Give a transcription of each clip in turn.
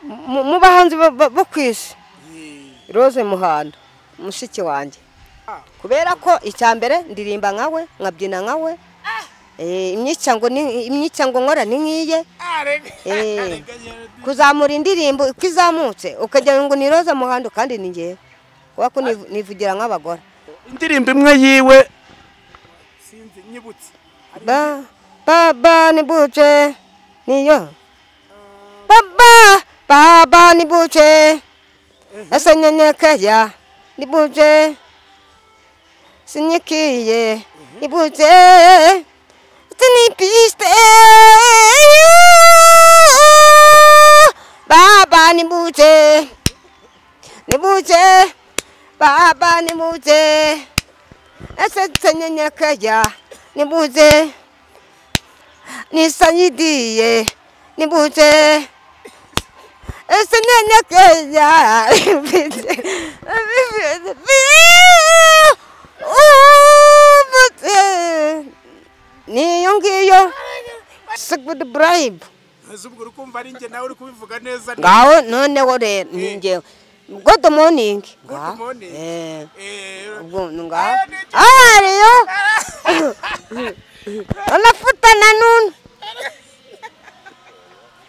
Mu bahanzi bo ku isi Rose Muhando mushiki wanjye, kubera ko icya mbere ndirimba nkawe, nkabyina nkawe, imyicango nkora ni nkiye, kuzamura indirimbo uko izamutse ukagira ngo ni Rose Muhando kandi ni ngewe, kubera ko nivugira nk'abagore. Indirimbo imwe yiwe sinzi nyibutse ba baba ni buce niyo baba baba ni buce ese nyenyekaya ni buce sinyikiye ni buce tinipiste baba ni buce ni buce baba ni buce ese nyenyekaya ni buce nisanyidiye ni buce ese nyenyekaya niyo ngiyo good bribe. Ubwo uri kumva ari njye nawe uri kubivuga neza. Ngaho noneho rero ni njyewe. Good morning. Good morning. Ubwo ngaho ariyo amafuta na nunu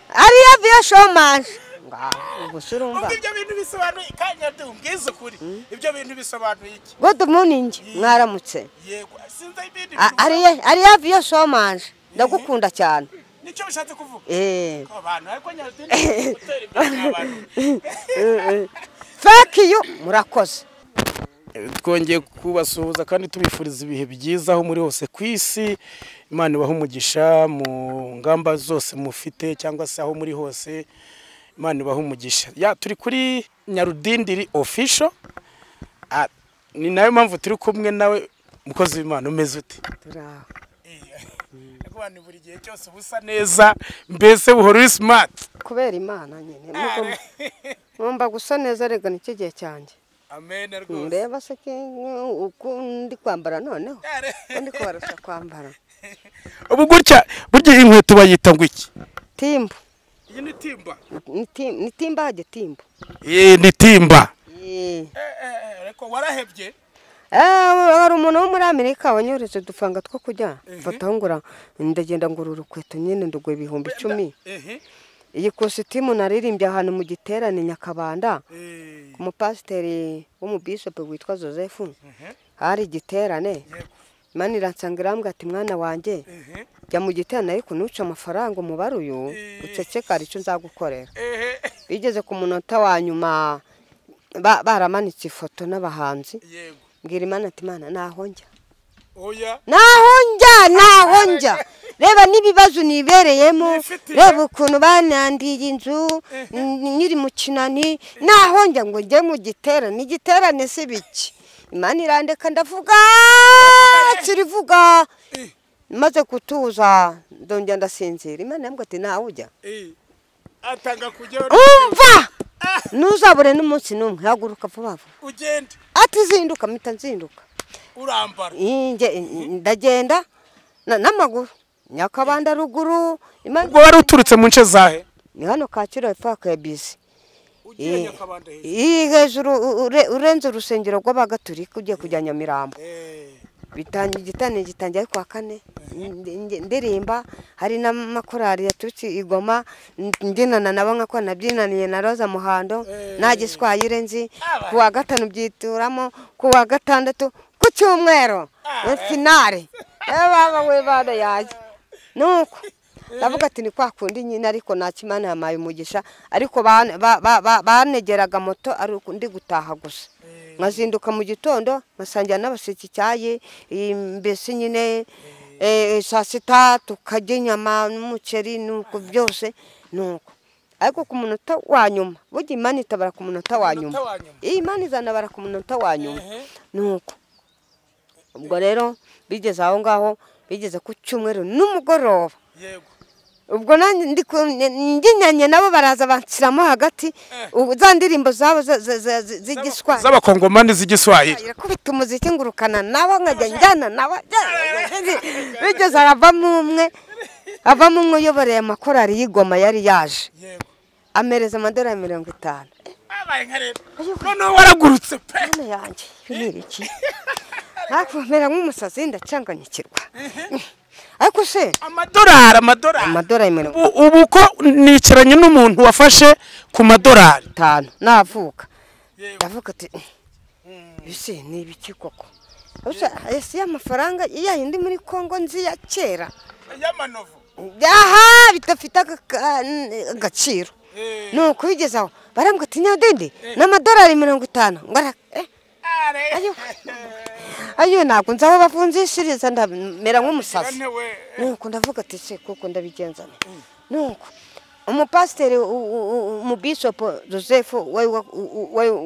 ariyo viyo chômage. Ngaho ubwo surumva. Ubwo ibyo bintu bisobanuye kanya dumbwize ukuri. Ibyo bintu bisobanuye iki? Good morning mwaramutse. Yego sinzi ibindi. Ariyo viyo chômage ndagukunda cyane. Nicyo bishatse kuvuga. Ko abantu ariko nyarudindi gutera imbere abantu. Thank you murakoze. Twongeye kubasuhuza kandi tubifuriza ibihe byiza aho muri hose ku isi. Imana ibahe umugisha mu ngamba zose mufite cyangwa se aho muri hose, Imana ibahe umugisha. Ya turi kuri Nyarudindiri official. Ni nayo mpamvu turi kumwe nawe mukozi w'Imana. Umeze ute? Turaho. Abantu buri gihe cyose ubusa neza, mbese buhora uri smart. Kubera Imana nyine ngomba gusa neza rega nicyo gihe cyanjye. Amen rwose. Ndeba se uko ndi kwambara noneho ndi kubarusha kwambara. Ubu gutya burya inkweto bayita ngo iki? Timba. Iyi ni timba. Ni timba haje timba. Ni timba. Ariko warahebye? Hari umuntu wo muri Amerika wanyoreje udufanga two kujya mfataho ngura ndagenda ngura urukweto nyine ndugwe 10,000. Iyi kositimu naririmbye ahantu mu giterane Nyakabanda ku mupasiteri w'umubishop witwa Joseph. Hari igiterane Imana iransanga irambwira ati mwana wanjye jya mu giterane ariko ntuce amafaranga umubare uyu uceceka hari icyo nzagukorera. Bigeze ku munota wa nyuma baramanitse ifoto n'abahanzi. Mbwira Imana ati Imana naho njya. Oya. Naho njya, naho njya. Reba n'ibibazo nibereyemo, reba ukuntu banandiye inzu nyiri mu kinani, naho njya ngo njye mu giterane, igiterane si biki. Imana irandeka ndavuga, kirivuga. Maze kutuza ndongera ndasinzira. Imana yambwira ati naho ujya. Atanga kujya. Umva! Ntuzabure n'umunsi n'umwe, haguruka vuba vuba. Ugende. Ati zinduka mpita nzinduka. Urambara. Ndagenda n'amaguru. Nyakabanda ruguru. Ubwo wari uturutse mu nce zahe? Ni hano Kacyiru hepfo ya Kebisi. Ugiye Nyakabanda hejuru. Hejuru urenze urusengero rw'Abagatulika ugiye kujya Nyamirambo. Bitangiye gitangiye kwa kane ndirimba, hari n'amakorari yaturutse i Goma ndinana nabo nkako nabyinaniye na Rose Muhando nta giswahili nzi. Ku wa gatanu byituramo, ku wa gatandatu, ku cyumweru finale. Baba we bana yaje nuko ndavuga ati ni kwa kundi nyine, ariko nta Imana yamaye umugisha, ariko banegeraga moto ari ndi gutaha gusa. Nkazinduka mu gitondo nkasangira n'abashyitsi icyayi mbese nyine saa sita tukarya inyama n'umuceri nuko byose nuko. Ariko ku munota wa nyuma burya Imana itabara ku munota wa nyuma. Iyi Imana izanabara ku munota wa nyuma nuko. Ubwo rero bigeze aho ngaho, bigeze ku cyumweru n'umugoroba. Yego. Ubwo nanjye ndinyanye nabo baraza bansiramo hagati za ndirimbo zabo z'igiswahili z'abakongomani z'igiswahili. Irakubita umuziki ngurukana nabo nkajya njyana nabo. Bigeze aravamo umwe, avamo umwe uyoboreye amakorari y'Igoma yari yaje. Yego. Amereza amadolari 50. Abaye nka rero. Noneho waragurutse pe. Mana yanjye, ibi ni iki? Nakumera nk'umusazi ndacanganyikirwa. Ariko se amadolari ubu ko nicaranye n'umuntu wafashe ku madolari 5 navuka. Ndavuga ati bise ni ibiki koko? Ese y'amafaranga ya yindi muri Kongo nzi ya kera y'amanovu. Aha bitafite agaciro. Nuko bigezaho barambwira ati Nyarudindi n'amadolari 50 ngara ayo ntabwo nzaba bavunjishiriza ndamera nk'umusazi. Nuko ndavuga ati se koko ndabigenza. Nuko umupasiteri umubishop Joseph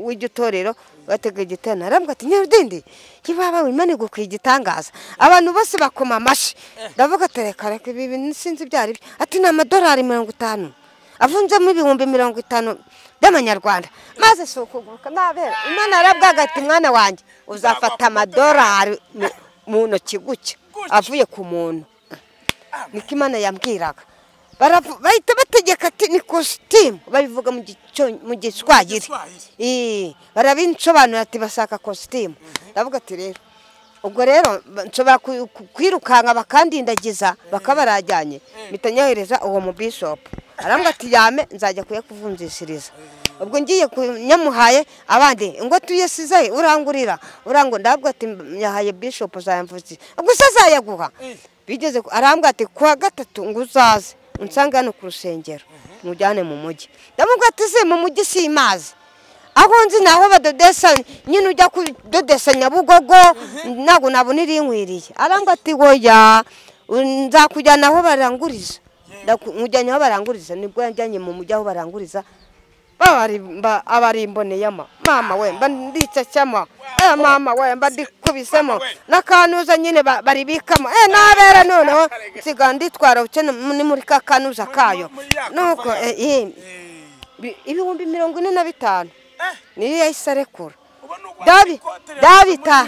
w'igitorero batega igitana arambwira ati Nyarudindi kibaba Imana igukwiye igitangaza. Abantu bose bakoma amashi. Ndavuga ati reka reka ibi sinzi byari byo. Ati ni amadolari 50 avunjemo 50,000 by'amanyarwanda. Maze si ukuguruka nabera. Imana yarabwaga ati mwana wanjye uzafata amadolari mu ntoki gutya avuye ku muntu. Niko Imana yambwiraga. Bahita bategeka ati ni kositimu, babivuga mu Giswahili. Barabinsobanura ati bashaka kositimu. Ndavuga ati rero ubwo rero nshobora kwirukanka bakandindagiza bakabarajyanye mpita nyohereza uwo mu bishop. Arambwira ati yame nzajya kuyakuvunjishiriza. Ubwo ngiye nyamuhaye abandi ngo tuyesize urangurira urango ndabwo ati nyahaye bishop uzayamvuze gusa azayaguha. Bigeze arambwira ati kuwa gatatu ngo uzaze unsange hano ku rusengero mujyane mu mujyi. Ndamubwira ati se mu mujyi si imazi, aho nzi naho badodesa nyine ujya kudodesa Nyabugogo ntabwo nabona irinkwiriye. Arambwira ati oya nzakujyana aho baranguriza. Ndakujyanye aho baranguriza, nibwo yanjyanye mu mujyi aho baranguriza. Abarimboneyama mama we mba ndicacyama mama we mba ndikubisemo nakanuza nyine baribikamo nabera noneho nsiga nditwara ukene ni muri kakanuza kayo. Nuko 45,000 niyo yahise arekura. Dabita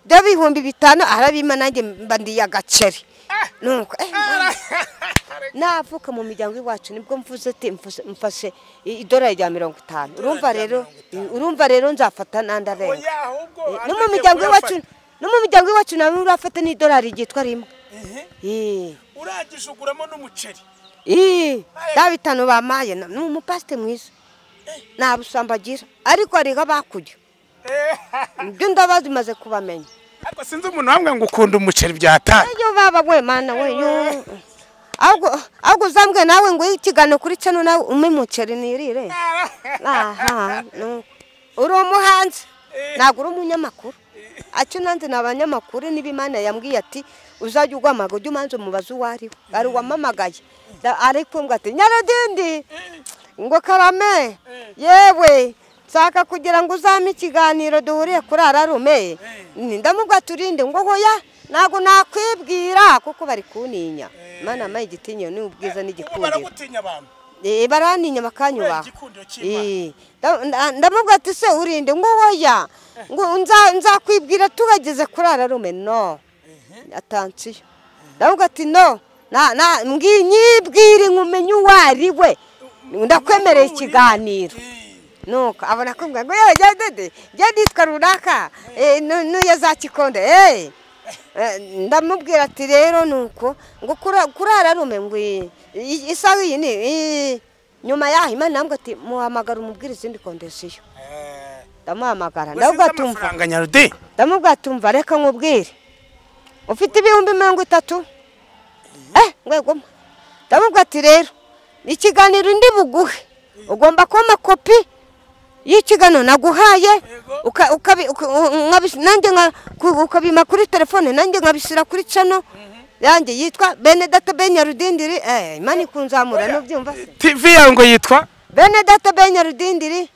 5,000 arabima nanjye mba ndiyagaceri. Nuko navuka mu miryango iwacu nibwo mvuze ati mfashe idolari rya 50. Urumva rero nzafata nandarenga. No mu miryango iwacu no mu miryango iwacu nawe urafata n'idolari ryitwa rimwe. Urangije uguramo n'umuceri. Da 5 bamaye ni umupasite mwiza. Nta busambagira ariko ariga bakujya. Ibyo ndabazi maze kubamenya. Ariko sinzi umuntu wambwe ngo ukunda umuceri byatari. Ayo baba we mana we yo. Ahubwo uzambwe nawe ngo ikiganiro kuri cano nawe ume umuceri nirire. Aha no. Uri umuhanzi ntabwo uri umunyamakuru. Aco nanze n'abanyamakuru niba Imana yambwiye ati uzajya ugwamaga ujye umanza umubaze uwo ari we. Ari uwamamagaye. Ariko ngo ati Nyarudindi ngo karame yewe nshaka kugira ngo uzame ikiganiro duhuriye kuri ararume. Ndamubwira turinde ngo hoya ntabwo nakwibwira kuko bari kuninya. Imana amaye igitinyiro ni ubwiza n'igikundiro. Baraninya bakanyubaha. Ndamubwira ati se urinde ngo hoya ngo nzakwibwira tugageze kuri ararume. No atansiyo. Ndamubwira ati no na nyibwire nkumenye uwo ari we ndakwemereye ikiganiro. Nuko abona ko ngo yewe dede jya nitwa runaka nuya za Kikonde. Ndamubwira ati rero nuko ngo kurara rume ngo isaha iyi ni nyuma yaho Imana nambwa ati muhamagara umubwire izindi kondisiyo. Ndamuhamagara ndamubwira tumva reka nkubwire ufite 30,000 ngwego. Ndamubwira ati rero ikiganiro ndi buguhe ugomba kumpa kopi y'ikiganiro naguhaye nanjye ukabima kuri telefone nanjye nkabishyira kuri channel yanjye yitwa Bene Data Benyarudindiri. Imana ikunzamura n'ubyumva se TV yawe ngo yitwa Bene Data Benyarudindiri.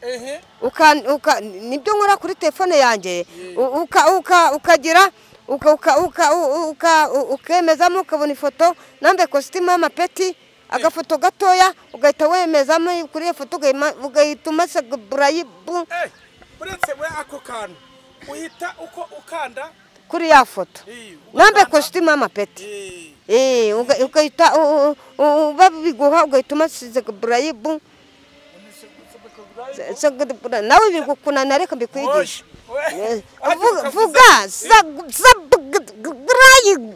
Nibyo nkora kuri telefone yanjye ukagira ukemezamo ukabona ifoto nambe kositimu y'amapeti agafoto gatoya ugahita wemezamo kuri iyo foto ugahita umasa burayibu. Uretse we ako kantu uhita uko ukanda Kuri ya foto nambaye kositimu y'amapeti. Ugahita babiguha ugahita umasize burayibu nawe bigukunana. Reka mbikwigishe, vuga burayibu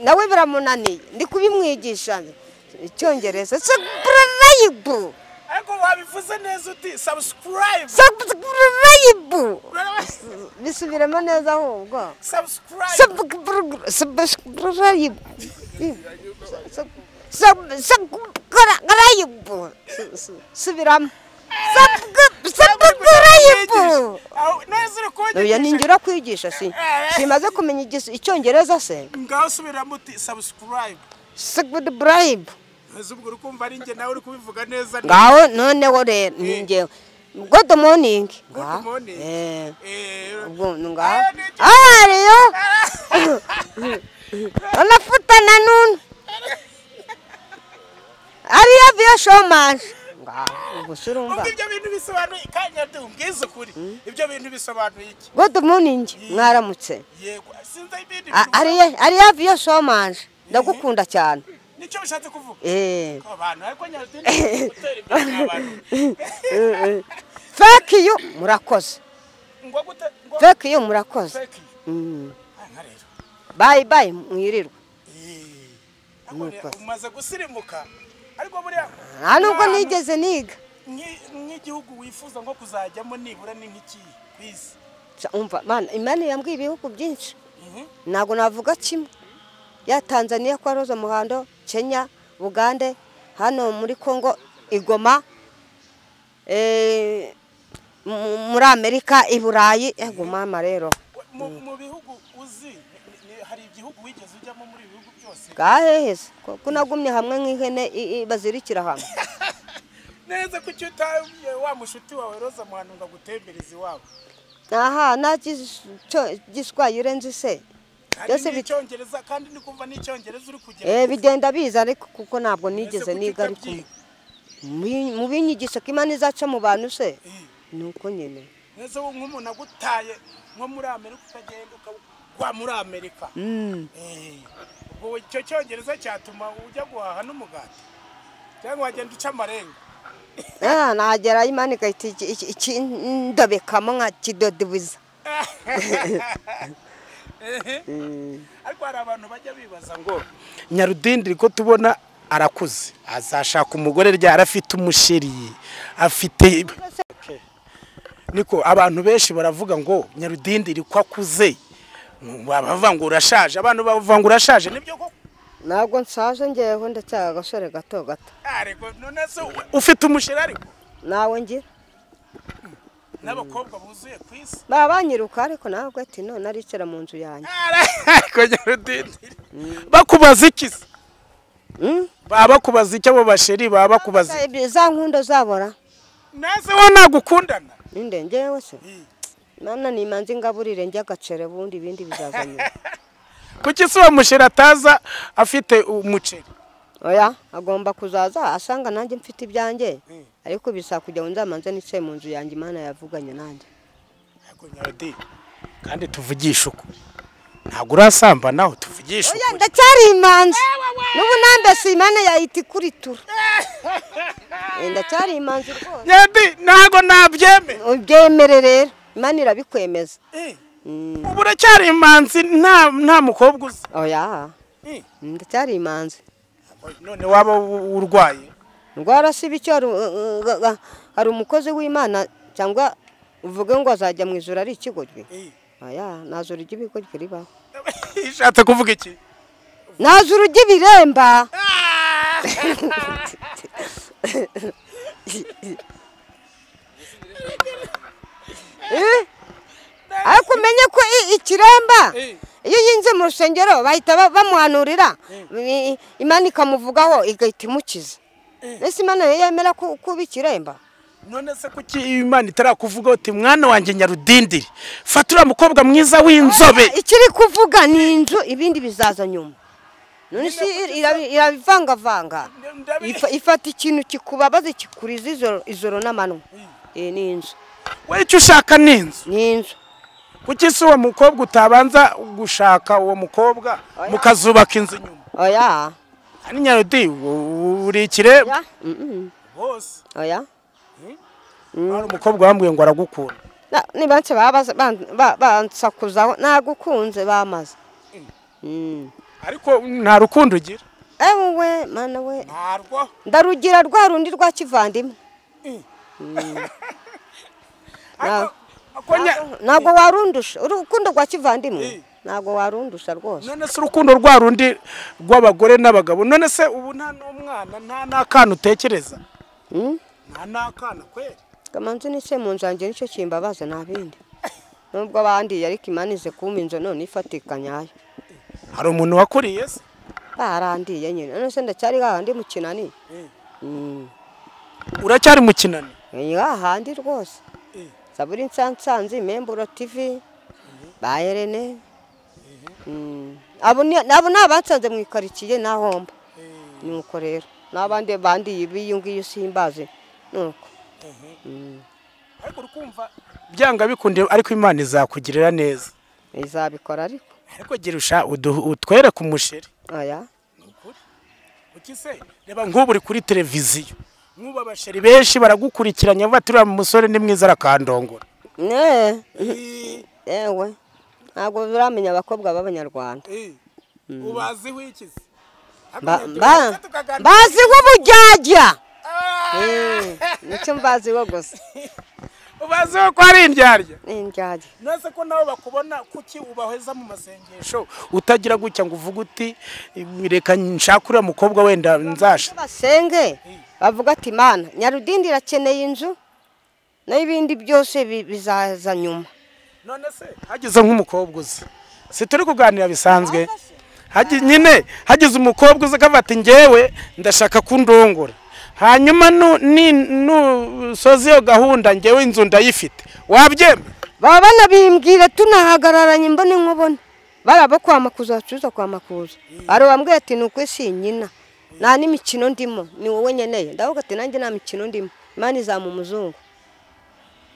nawe biramunaniye, ndi kubimwigisha icyongereza. Burayibu. Ariko wabivuze neza uti subscribe. Subscribe. Bisubiremo neza ahubwo. Subscribe. Subscribe. Subscribe. Subiramo. Subscribe. Neza uri kunyigisha. Oya, ninjira kwigisha si. Simaze kumenya icyongereza se. Ngaho subiramo uti subscribe. Subscribe. Ubwo uri kumva ari njye nawe uri kubivuga neza. Ngaho noneho rero ni njyewe. Good morning. Good morning. Ubwo ngaho. Ariyo. Amafuta na nunu. Ariyo vyo chômage. Ngaho ubwo surumva. Ubwo ibyo bintu bisobanuye kanya dumbwize ukuri. Ibyo bintu bisobanuye iki? Good morning. Mwaramutse. Yego, sinzi ibindi. Ariyo vyo chômage. Ndagukunda cyane. Nicyo bishatse kuvuga. Abantu ariko Nyarudindi gutera imbere abantu. Thank you murakoze. Ngo gute ngo Thank you murakoze. Thank you. Bye bye mwirirwa. Umaze gusirimuka ariko buriya nubwo nigeze niga. Nk'igihugu wifuza ngo kuzajyamo nibura ni nk'iki kwisi? Umva mana, Imana yambwiye ibihugu byinshi. Ntabwo navuga kimwe. Ya Tanzania kwa Roza Muhando, Kenya, Bugande, hano muri Kongo igoma, muri Amerika, i Burayi, ego mama rero. Mu bihugu uzi hari igihugu wigeze ujyamo muri ibihugu byose? Gaheheze ko nagumye hamwe nk'ihene bazirikira hamwe. Neza kuki utaye wa mushuti wawe Roza Muhando ngo agutembereze iwabo? Aha nagiswahili nzi se. Byose bicyongereza kandi ndi kumva n'icyongereza uri kugera. Bigenda biza ariko kuko ntabwo nigeze niga, ariko mu binyigisha ko Imana izaca mu bantu se nuko nyine. Neze nk'umuntu agutaye nko muri Amerika ukagenda ukagwa muri Amerika. Ubwo icyo cyongereza cyatuma ujya guhaha n'umugati cyangwa wagenda uca amarenga? Nagera Imana igahita ikindobekamo nka kidodobiza. Ariko hari abantu bajya bibaza ngo Nyarudindi ko tubona arakuze azashaka umugore ryari, afite umusheri afite niko abantu benshi baravuga ngo Nyarudindi ko akuze, bavuga ngo urashaje, abantu bavuga ngo urashaje, nibyo koko? Ntabwo nsaje ngeyeho ndacyari agasore gato gato. Ariko none se ufite umusheri ariko? Nawe ngira. N'abakobwa buzuye ku isi babanyiruka ariko ntabwo ati none aricara mu nzu yanjye. Ariko Nyarudindi bakubaza iki se? Baba bakubaza icyo abo basheri baba bakubaza? Za nkundo zabora. Nase wowe nagukundana? Ninde ngewe se? Mana nimanze ngaburire njya agacere bundi ibindi bizaza nyuma. Kuki se uwo musheri ataza afite umuceri? Oya, agomba kuzaza asanga nanjye mfite ibyanjye. Ariko bisaba kujya ngo nzamanze nicaye mu nzu yanjye Imana yavuganye nanjye. Ariko Nyarudi kandi tuvugisha ukuri. Ntabwo urasamba naho tuvugisha ukuri. Oya, ndacyari imanzi. N'ubu nambese Imana yahita ikuritura. Ndacyari imanzi rwose. Nyarudi ntabwo nabyemera. Ubyemere rero, Imana irabikwemeza. Ubu uracyari imanzi nta mukobwa uzi? Oya. Ndacyari imanzi. None waba urwaye? Ndwara si bicyo, hari umukozi w'Imana cyangwa uvuge ngo azajya mu ijuru ari ikigoryi? Oya, nta juru ry'ibigoryi ribaho. Ishatse kuvuga iki? Nta juru ry'ibiremba. Ariko umenye ko ikiremba iyo yinze mu rusengero bahita bamuhanurira, Imana ikamuvugaho igahita imukiza. Ese Imana yemera kuba ikiremba? None se kuki Imana itarakuvuga uti mwana wanjye Nyarudindiri fata uriya mukobwa mwiza w'inzobe? Ikiri kuvuga ni inzu, ibindi bizaza nyuma. None se irabivangavanga, ifata ikintu kikubabaza kikuriza ijoro n'amanywa. Ni inzu. We icyo ushaka ni inzu? Ni inzu. Kuki se uwo mukobwa utabanza gushaka uwo mukobwa mukazubaka inzu nyuma? Oya. Ani Nyarudi uri kireba bose. Oya. Hari umukobwa wambwiye ngo aragukunda. Niba nse bansakuzaho nagukunze bamaze. Ariko nta rukundo ugira. Ewe mana we. Ntarwo. Ndarugira rwa rundi rwa kivandimwe. Ntabwo warundusha urukundo rwa kivandimwe. Ntabwo warundusha rwose. None se urukundo rwa rundi rw'abagore n'abagabo, none se ubu nta n'umwana nta n'akana utekereza? Nta n'akana kweri. Kamanzi nice mu nzange nicyo kimbabaza nta bindi. Nubwo abandi ariko imanize kuma inzo none ifatika nyayo. Hari umuntu wakuriye se? Barandiye nyine. None se ndacyari hahandi mu kinani. Uracyari mu kinani? Hahandi rwose. Zaburi nsansanzi Memburo TV ba Irene. Abo nabansanze mu ikarikiye nahomba. Nuko rero nabandi bandi ibiyo ngiyo simbaze. Nuko. Ariko urukumva byanga bikunde ariko Imana izakugirira neza. Izabikora ariko. Ariko girusha utwereke umusheri. Oya. Nukuri. Kuki se reba nk'ubu uri kuri televiziyo. Nk'ubu abasheri benshi baragukurikiranya baturira mu musore ni mwiza arakandongora. Ne. Ewe. Ntabwo uramenya abakobwa b'abanyarwanda. Ubaziho iki se? Baziho ubujyajya. Nicyo mbaziho gusa. Ubaziho ko ari indyarya? Ni indyarya. Nase ko nawe bakubona kuki ubaheza mu masengesho utagira gutya ngo uvuge uti reka nshaka uriya mukobwa wenda nzasha. Basenge bavuga ati Mana Nyarudindi irakeneye inzu n'ibindi byose bizaza nyuma. None se hagize nk'umukobwa uzi, si turi kuganira bisanzwe, nyine hagize umukobwa uzi akavuga ati ngewe ndashaka kundongora, hanyuma nusoza iyo gahunda ngewe inzu ndayifite, wabyemera? Baba banabimbwira tunahagararanye mbone nkubone barabo kwa Makuza bacuruza kwa Makuza, ari wambwiye ati nuko si nyina nta n'imikino ndimo ni wowe nkeneye, ndavuga ati nanjye nta mikino ndimo, Imana izamu umuzungu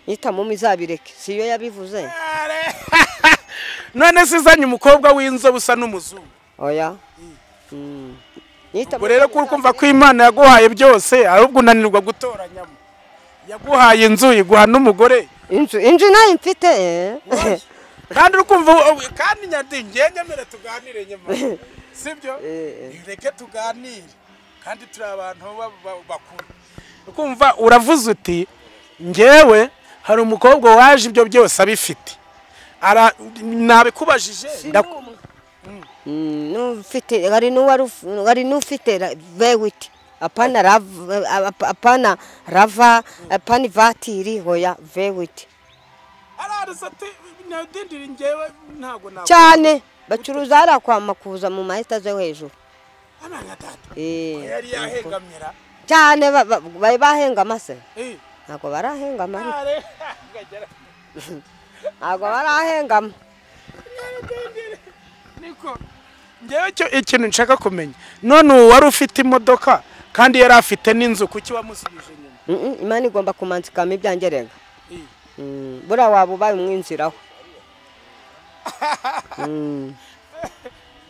nitamu izabireke, siyo yabivuze. None se izanye umukobwa w'inzobe usa n'umuzungu? Oya. Ubwo rero kumva ko Imana yaguhaye byose ahubwo unanirwa gutoranyamo. Yaguhaye inzu iguha n'umugore. Inzu nayo mfite. Kandi urukumva kandi Nyarudi ngiye nyemere tuganire nyuma. Sibyo? Reke tuganire kandi turi abantu bakuru. Ukumva uravuze uti ngewe hari umukobwa waje ibyo byose abifite. Ara nabikubajije n'ufite hari n'uwari n'ufite vewiti apana rava apana apana ivatiri hoya vewiti. Cyane bacuruza hariya kwa Makuza mu mahita zo hejuru. Yari yahengamira cyane bari bahengama se? Ntabwo barahengama ariko. Ntabwo barahengama. Niko ngewe cyo ikintu nshaka kumenya, none uwo wari ufite imodoka kandi yari afite n'inzu kuki wamusubije inyuma? Imana igomba kumanzikamo ibyanjye rega. Buriya waba ubaye umwinziraho.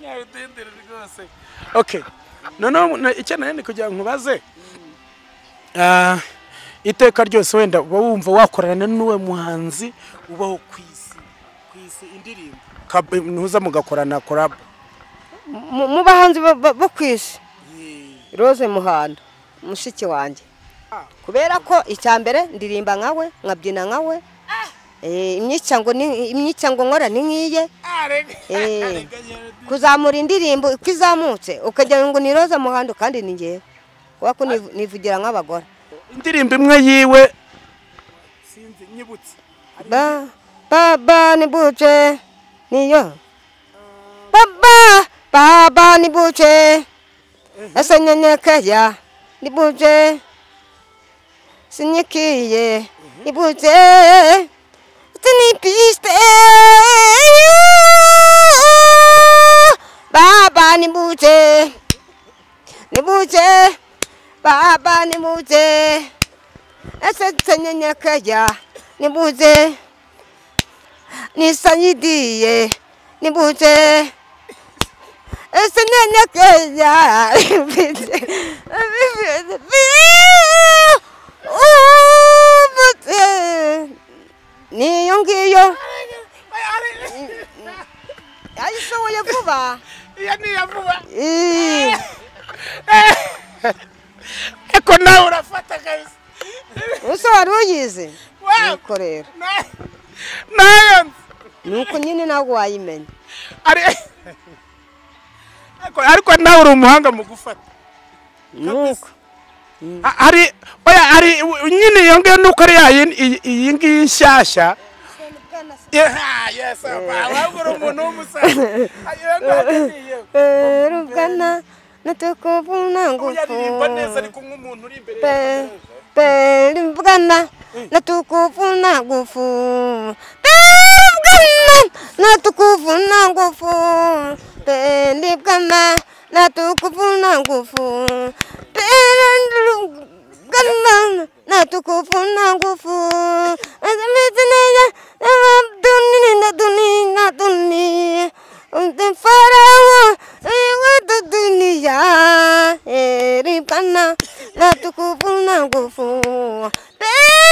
Nyarudindiri rwose. Okay. Noneho icyo nari kugira ngo nkubaze, iteka ryose wenda uba wumva wakorana n'uwe muhanzi ubaho ku isi indirimbo ntuza mugakorana collab mu bahanzi bo ku isi? Rose Muhando mushiki wanjye, kubera ko icya mbere ndirimba nkawe nkabyina nkawe, imyicango nkora ni nkiye, kuzamura indirimbo uko izamutse ukagira ngo ni Rose Muhando kandi ni ngewe, kubera ko nivugira nk'abagore. Indirimbo imwe yiwe sinzi nyibutse. Baba ni buce niyo baba baba ni buce ese nyenyekaya ni buce sinyikiye ni buce tinipiste baba ni buce ni buce baba ni buce ese nyenyekaya ni buce Nisaidie nibute esenenyekeya niyo ngiyo ayishoboye vuba. Iya niya vuba. Eko nawe urafata kabisa. Ese wari uyizi? Nuko rero nayo nuko nyine ntabwo wayimenya. Ariko nawe uri umuhanga mu gufata. Nuko ari oya ari nyine iyo ngiyo nuko ari iyi ngiyi nshyashya. Yes, uri umuntu w'umusaza. Rugana natukuvuna ngufu. Uyaririmba neza ariko nk'umuntu uri imbere. Rugana natukuvuna ngufu. Rugana natukuvuna ngufu. Rugana natukuvuna ngufu. Rugana natukuvuna ngufu. Natukuvuna ngufu.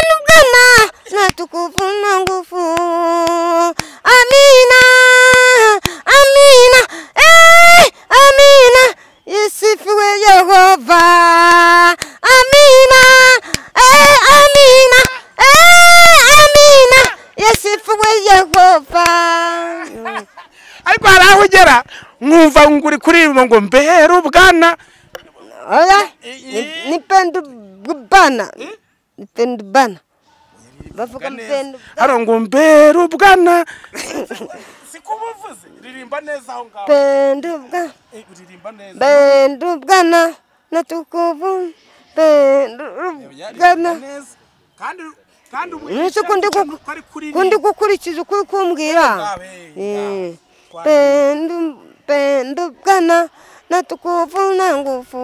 Rugana natukuvuna ngufu. Amina, amina, amina, isifiwe Yehova. Amina, amina, amina, isifiwe Yehova. Ariko hari aho ugera nkumva ngo uri kuririmba ngo mbere ubwana. Oya, nipendu bana. Nipendu bana. Bavuga mpendu. Haro ngo mbere ubwana. Sikubuvuze, ririmba neza aho ngaho. Pendu bwana. Ririmba neza. Pendu bwana natukuvu. Pendu bwana. Kandi kandi kundi gukurikiza uko kumbwira. Pendu pendu bwana natukuvuna ngufu.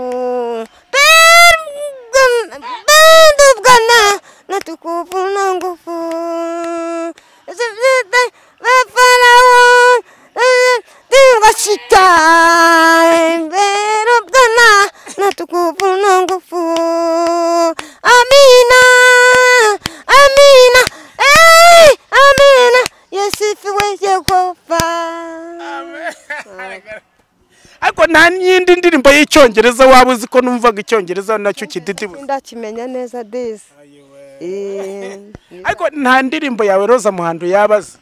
Pendu bwana natukuvuna ngufu. Natukuvuna ngufu. Amina, amina, amina, yesifiwe Yehova. Amen. Ariko nta n'indi ndirimbo y'icyongereza waba uzi ko numvaga icyongereza nacyo kididibuza. Ndakimenya neza disi. Ariko nta ndirimbo yawe Roza Muhando yabaza.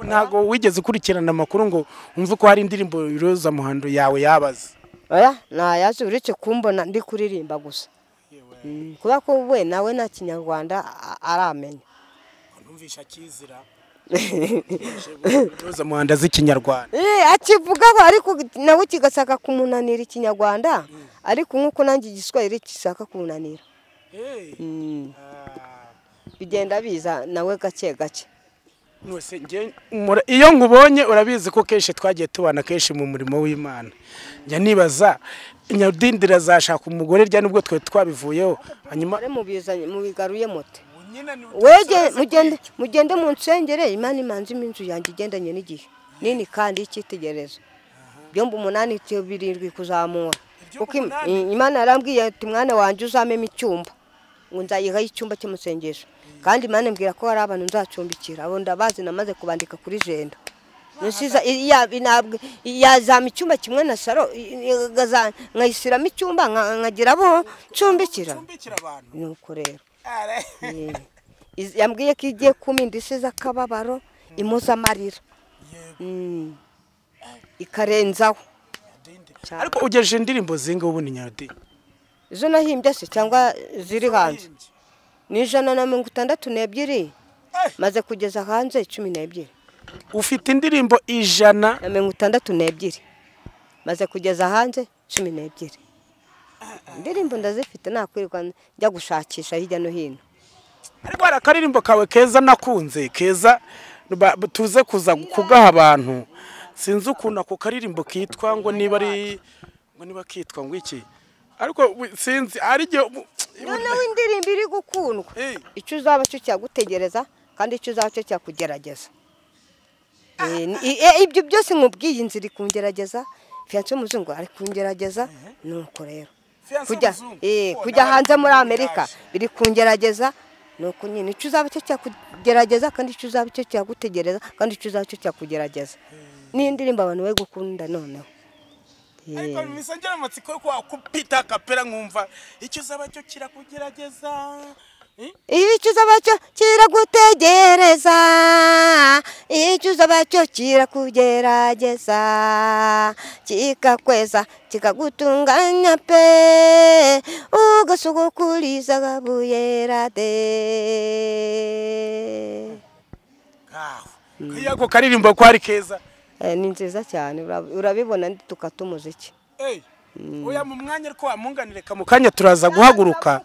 Ntago wigeze ukurikirana amakuru ngo umve ko hari indirimbo Roza Muhando yawe yabaza. Oya, ntayazi uretse kumbona ndi kuririmba gusa. Kubera ko we nawe nta kinyarwanda aramenya. Numvisha kizira. Roza Muhando azi ikinyarwanda. Akivugaho ariko nawe kigasaka kumunanira ikinyarwanda, ariko nkuko nanjye igiswahili kisaka kumunanira. Bigenda biza nawe gake gake. Iyo nkubonye urabizi ko kenshi twagiye tubana kenshi mu murimo w'Imana. Njya nibaza Nyadindira azashaka umugore rya nubwo twe twabivuyeho hanyuma mubizanye mubigaruye mote. Wege mugende mugende mu nsengere Imana imanze iminzu yanjye igendanye n'igihe. Nini kandi icyitegerezo. Byombi 8 7 kuzamura. Kuko Imana yarambwiye ati mwana wanje uzamema icyumba. Ngo nzayiha icyumba cy'umusengesho. Kandi Imana mbwira ko hari abantu nzacumbikira. Abo ndabazi namaze kubandika kuri jenda. Nsiza yazama icyumba kimwe na saro nkayisiramo icyumba nkagira abo ncumbikira. Nuko rero yambwiye ko igiye kuma indishyi z'akababaro impoza amarira ikarenzaho. Ariko ugejeje indirimbo zinga ubu ni Nyarudi? Izo nahimbye se cyangwa ziri hanze? Ni 162 maze kugeza hanze 12. Ufite indirimbo 162 maze kugeza hanze 12. Indirimbo ndazifite nakwirirwa njya gushakisha hirya no hino. Ariko hari akaririmbo kawe keza nakunze keza tuze kuza kugaha abantu. Sinzi ukuntu ako karirimbo kitwa ngo niba ari ngo niba kitwa ngo iki, ariko sinzi ari noneho indirimbo iri gukundwa icyo uzaba cyo cyagutegereza kandi icyo uzaba cyo cyakugerageza. Ibyo byose nkubwiye, inzira ikungerageza, fiyanse w'umuzungu ari kungerageza, nuko rero kujya hanze muri Amerika biri kungerageza, nuko nyine icyo uzaba cyo cyakugerageza, kandi icyo uzaba cyo cyagutegereza, kandi icyo uzaba cyo cyakugerageza. Ni indirimbo abantu bari gukunda noneho. Ariko misangera amatsiko yo kwakupita kapera nkumva icyo uzaba cyo kirakugerageza. Icyo uzaba cyo kiragutegereza, icyo uzaba cyo kirakugerageza, kikakweza kikagutunganya pe, ugasugukuriza gabuyera de. Kayako karirimbo ko ari keza. Ni nziza cyane, urabibona tukata umuziki. Oya mu mwanya ariko wamunganire kamukanya turaza guhaguruka.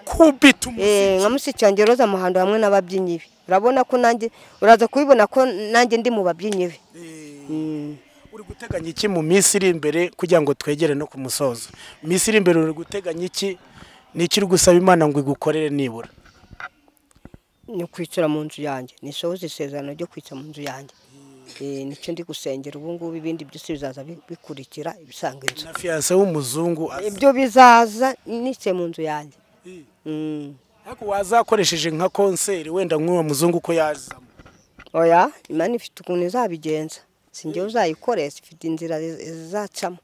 Kubita umuziki. Nka mushiki wanjye Roza Muhando hamwe n'ababyinnyi be. Urabona ko nanjye uraza kubibona ko nanjye ndi mu babyinnyi be. Uri guteganya iki mu minsi iri imbere kugira ngo twegere no ku musozo? Minsi iri imbere uri guteganya iki? Ni iki uri gusaba Imana ngo igukorere nibura? Ni kwicara mu nzu yanjye, nisohoze isezerano ryo kwicara mu nzu yanjye. Nicyo ndi gusengera ubu ngubu, ibindi byose bizaza bikurikira ibisanga inzu. Na fiyanse w'umuzungu ibyo bizaza nicaye mu nzu yanjye. Ariko wazakoresheje nka konseri wenda nk'uwo muzungu ko yazamo? Oya, Imana ifite ukuntu izabigenza, sinjye uzayikoresha, ifite inzira izacamo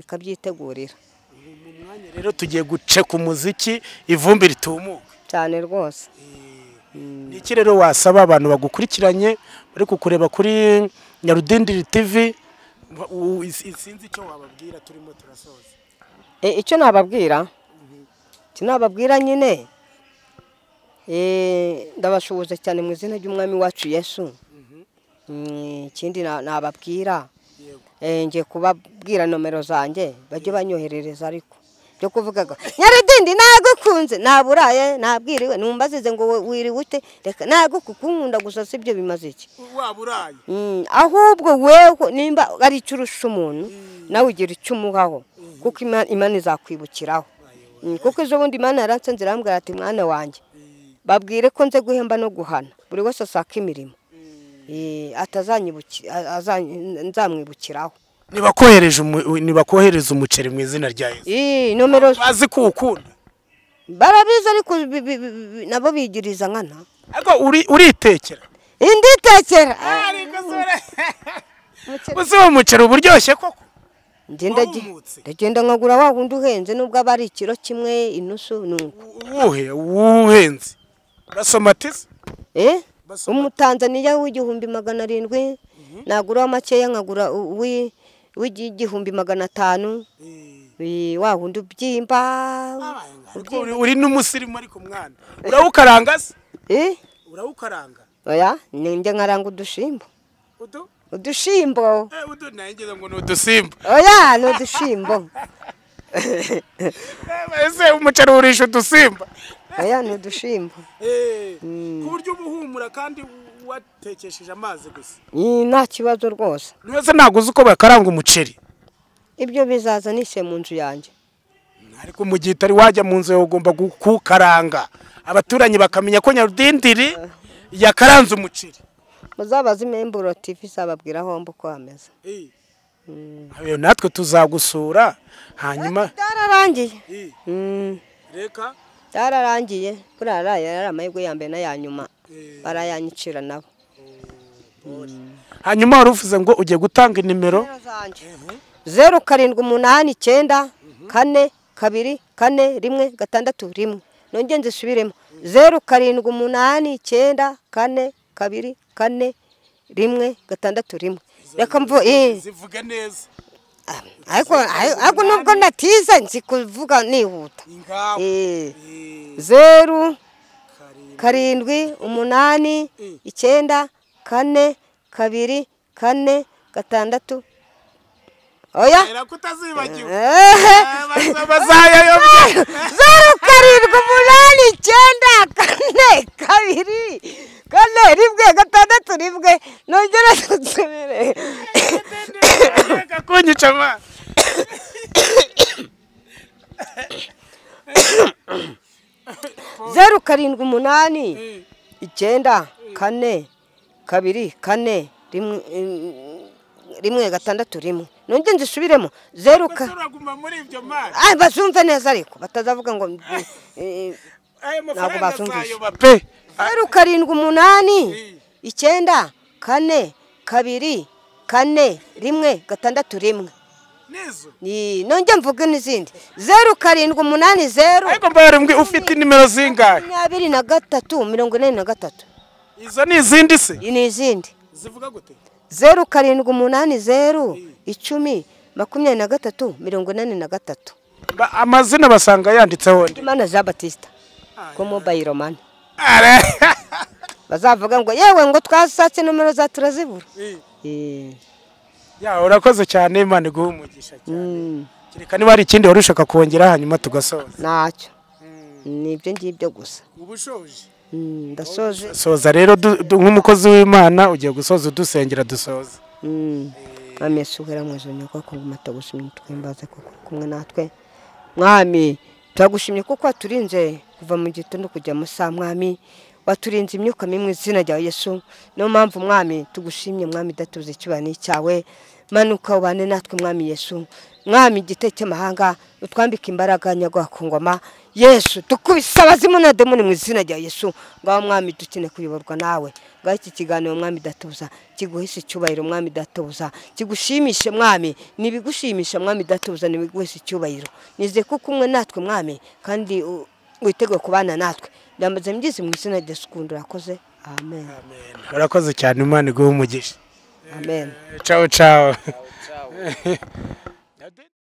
ikabyitegurira. Mu mwanya rero tugiye guceka umuziki ivumbi ritumuka cyane rwose. Niki rero wasaba abantu bagukurikiranye bari kukureba kuri Nyarudindiri TV, sinzi icyo wababwira turimo turasoza? Icyo nababwira, icyo nababwira nyine, ndabashuhuza cyane mu izina ry'Umwami wacu Yesu. Ikindi nababwira, ngiye kubabwira nomero zanjye bajye banyoherereza, ariko byo kuvugaga Nyarudindi nagukunze, naburaye nabwiriwe, numbazize ngo wiriwe ute, reka nagukunkunda gusa sibyo bimaze iki? Waburaye ahubwo wewe nimba ari icyo urusha umuntu nawe ugira icyo umuhaho, kuko Imana izakwibukiraho. Kuko ejo bundi Imana yaransanze irambwira ati mwana wanjye babwire ko nze guhemba no guhana buri wese asaka imirimo, nzamwibukiraho. Nibakohereza umuceri mu izina rya Yesu. Nomero bazi ko ukunda barabizi, ariko nabo bigiriza nkana. Ariko uritekera? Inditekera. Ariko sore uzi uwo muceri uburyoshye koko? Ndagenda nkagura wa wundi uhenze, nubwo aba ari ikiro kimwe inusu nuko. Uwuhe uhenze? Basomatize? Umutanzaniya w'1700, nagura makeya nkagura w'1500, wa wundi ubyimba. Uri n'umusirimu ariko mwana. Urawukaranga se? Urawukaranga? Oya, njye nkaranga udushimbo. Udushimbo. Udu nangeze ngo ni udusimba. Oya, ni udushimbo. Ese umuceri urisha udusimba? Oya, ni udushimbo. Ku buryo ubuhumura kandi watekesheje amazi gusa. Nta kibazo rwose. Niba ntabwo uzi uko bakaranga umuceri. Ibyo bizaza nishe mu nzu yanjye. Ariko mu gihe utari wajya mu nzu yawe ugomba kukaranga, abaturanyi bakamenya ko Nyarudindiri yakaranze umuceri. Muzabaze Imemburo TV izababwira aho mba uko hameze. Ayo natwe tuzagusura hanyuma. Byararangiye. Reka byararangiye, kurara yari amahirwe ya mbere n'aya nyuma, barayanyicira nabo. Hanyuma wari uvuze ngo ugiye gutanga inimero 0 7 8 9 4 2 4 1 6 1. Nongeye nzisubiremo 0 7 8 9 4 2 4 1 6 1. Reka mvu zivuge neza. Ariko nubwo natize nzi kuvuga nihuta. 0 7 8 9 4 2 4 6. Oya. Era kutazibagiwe. Bazayayobye. 0 7 8 9 4 2 4 1 6 1. Nongera nsubire. Reka kunyica ma. 0 0 7 8 9 4 2 4 1 1 6 1. Nongeye nzisubiremo 0 uraguma muri ibyo mari. Bazumve neza ariko batazavuga ngo ayo mafaranga azayoba pe. 0 7 8 9 4 2 4 1 6 1. Nizo. Ni nongeye mvuge n'izindi 0 7 8 0. Ariko mbare mbwe ufite nimero zingahe? 23 43. Izo ni izindi se? Ni izindi. Zivuga gute? 0 7 8 0 10 23 83. Amazina basanga yanditseho ndi Imana Jean Baptiste ko mobile money. Bazavuga ngo yewe ngo twasatse nomero za turazibura. Ya urakoze cyane, Imana iguhe umugisha cyane. Kereka niba hari ikindi warushaka kongera hanyuma tugasoza. Ntacyo. Nibyo ngibyo gusa. Ubushoje. Ndasoje. Soza rero nk'umukozi w'Imana ugiye gusoza udusengera dusoza. Mwami Yesu uhera mu ijuru nyoko nguma tugushimye twimbaze kuko kumwe natwe. Mwami turagushimye kuko waturinze kuva mu gitondo kujya mu saa. Mwami waturinze imyuka mimwe izina rya Yesu. Niyo mpamvu Mwami tugushimye. Mwami datuze icyubahiro cyawe. Manuka ubane natwe Mwami Yesu. Mwami igite cy'amahanga utwambike imbaraga nyagwa ku ngoma Yesu. Tukubise abazimu na demoni mu izina rya Yesu. Ngaho Mwami dukine kuyoborwa nawe. Ngaho iki kiganiro Mwami datuza kiguheshe icyubahiro. Mwami datuza kigushimishe. Mwami nibigushimisha. Mwami datuza nibiguheshe icyubahiro. Nize ko kumwe natwe Mwami kandi witeguye kubana natwe. Ndambaze mgize mu izina rya Yesu kundi urakoze. Amen. Amen. Urakoze cyane, Imana iguhe umugisha. Amen. Ciao ciao.